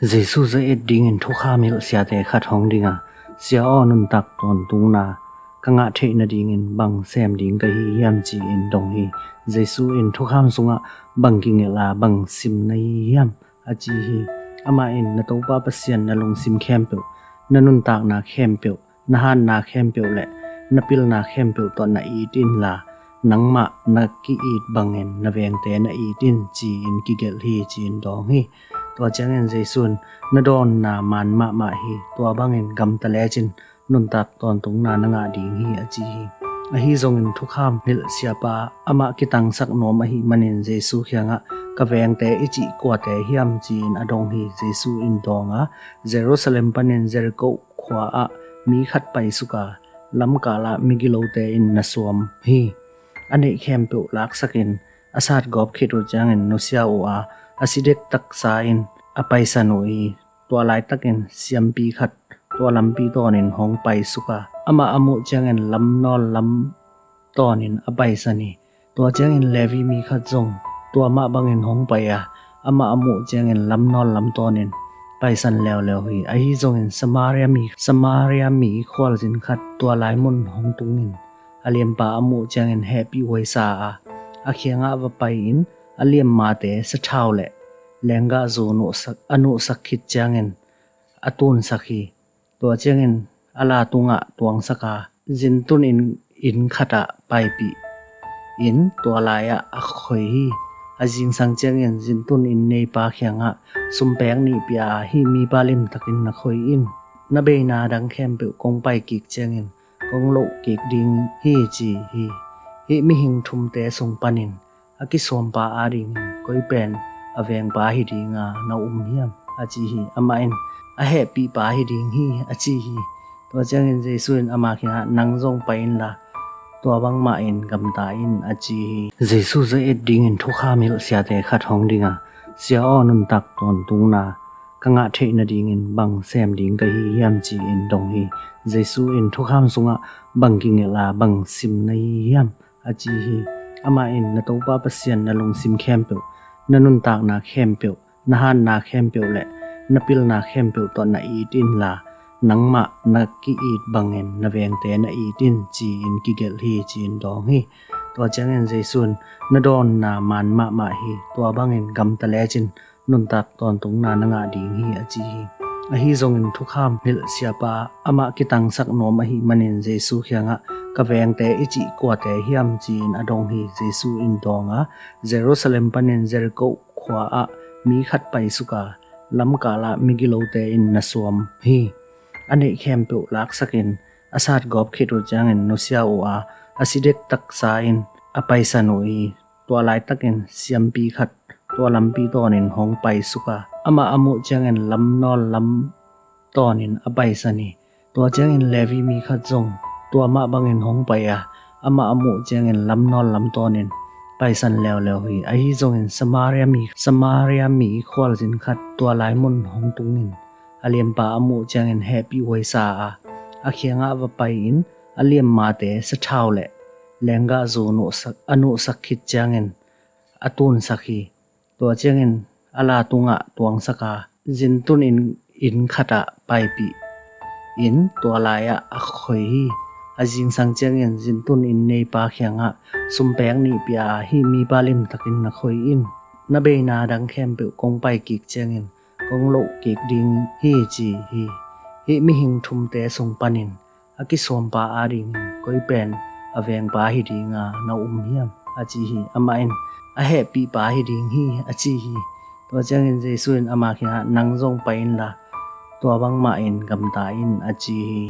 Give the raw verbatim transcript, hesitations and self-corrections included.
Jesu za et dingin thukham hilh siate khat hong ding a, "Sia aw, nuntak tawntungna ka ngah theih nadingin bang sem ding ka hi hiam?" ci-in dong hi. Jesu in, "Thukham sungah bang kigelh a, bang sim na hi hiam?" a ci hi. Amah in, "Na Topa Pasian na lungsim khempeuh, na nuntakna khempeuh, na hatna khempeuh le na pilna khempeuh tawh na it inla, nangmah na ki-it bangin na vengte na it in," ci-in kigelh hi, ci-in dawng hi. Tua ciangin Jesu in, "Na dawnna man mahmah hi. Tua bangin gamta lecin nuntak tawntungna na ngah ding hi," a ci hi. Ahi zongin thukham hilh siapa amah kitangsak nuam ahih manin Jesu kiangah, "Ka vengte i cih kuate hiam?" ci-in a dong hi. Jesu in dawng a, "Jerusalem panin Jericho khua ah mi khat paisuk a, lamkal ah migilote in na suam hi. A neih khempeuh laksakin a satgawp khit uh ciangin nusia uh a, a si dektaksa in a paisan uh hi. Tua laitakin siampi khat tua lampi tawnin hong paisuk a, amah a muh ciangin lamnawl lam tawnin a paisan hi. Tua ciangin Levi mi khat zong tua mah bangin hong pai a, amah a muh ciangin lamnawl lam tawnin paisan leuleu hi. Ahi zongin Samaria mi, Samaria mi khualzin khat tua lai mun hong tungin a liampa a muh ciangin hehpih huaisa a, a kiangah va pai-in a liammate sathau le lenggahzu nuhsak, a nuhsak khit ciangin a tunsak hi. Tua ciangin a la tungah tuangsak a, zintun inn, inn khatah paipih in tua lai-ah a khoi hi. A zingsang ciangin zintun inn neipa kiangah sumpek nih pia a, 'Hih mipa limtakin na khoi in. Na beina dang khempeuh kong pai kik ciangin kong loh kik ding hi,' ci hi. Hih mihing thumte sung panin a kisawmpa adingin koi pen a vengpa hi dinga na um hiam?" a ci hi. Amah in, "A hehpihpa hi ding hi," a ci hi. Tua ciangin Jesu in ama kiangah, "Nang zong pai inla, tua bangmah in gamta in," a ci hi. Jesu za et dingin thukham hilh siate khat hong ding a, "Sia aw, nuntak tawntungna ka ngah theih nadingin bang sem ding ka hi hiam?" ci-in dong hi. Jesu in, "Thukham sungah bang kigelh a, bang sim na hi hiam?" a ci hi. Amah in, "Na Topa Pasian na lungsim khempeuh, na nuntakna khempeuh, na hatna khempeuh le na pilna khempeuh tawh na it inla, nangmah na ki-it bangin na vengte na it in," ci-in kigelh hi, ci-in dawng hi. Tua ciangin Jesu in, "Na dawnna man mahmah hi. Tua bangin gamta lecin nuntak tawntungna na ngah ding hi," a ci hi. Ahi zongin thukham hilh siapa amah kitangsak nuam ahih manin Jesu kiangah, "Ka vengte i cih kuate hiam?" ci-in a dong hi. Jesu in dawng a, "Jerusalem panin Jericho khua ah mi khat paisuk a, lamkal ah migilote in na suam hi. A neih khempeuh laksakin a satgawp khit uh ciangin nusia uh a, a si dektaksa in a paisan uh hi. Tua laitakin siampi khat tua lampi tawnin hong paisuk a, amah a muh ciangin lamnawl lam tawnin a paisan hi. Tua ciangin Levi mi khat zong tua mah bangin hong pai a, amah a muh ciangin lamnawl lam tawnin paisan leuleu hi. Ahi zongin Samaria mi, Samaria mi khualzin khat tua lai mun hong tungin a liampa a muh ciangin hehpih huaisa a, a kiangah va pai-in a liammate sathau le lenggahzu nuhsak, a nuhsak khit ciangin a tunsak hi. Tua ciangin a la tungah tuangsak a, zintun inn, inn khatah paipih in tua lai-ah a khoi hi. A zingsang ciangin zintun inn neipa kiangah sumpek nih pia a, 'Hih mipa limtakin na khoi in. Na beina dang khempeuh kong pai kik ciangin kong loh kik ding hi,' ci hi. Hih mihing thumte sung panin a kisawmpa adingin koi pen a vengpa hi dinga na um hiam?" a ci hi. Amah in, "A hehpihpa hi ding hi," a ci hi. Tua ciangin Jesu in ama kiangah, "Nang zong pai inla, tua bangmah in gamta in," a ci hi.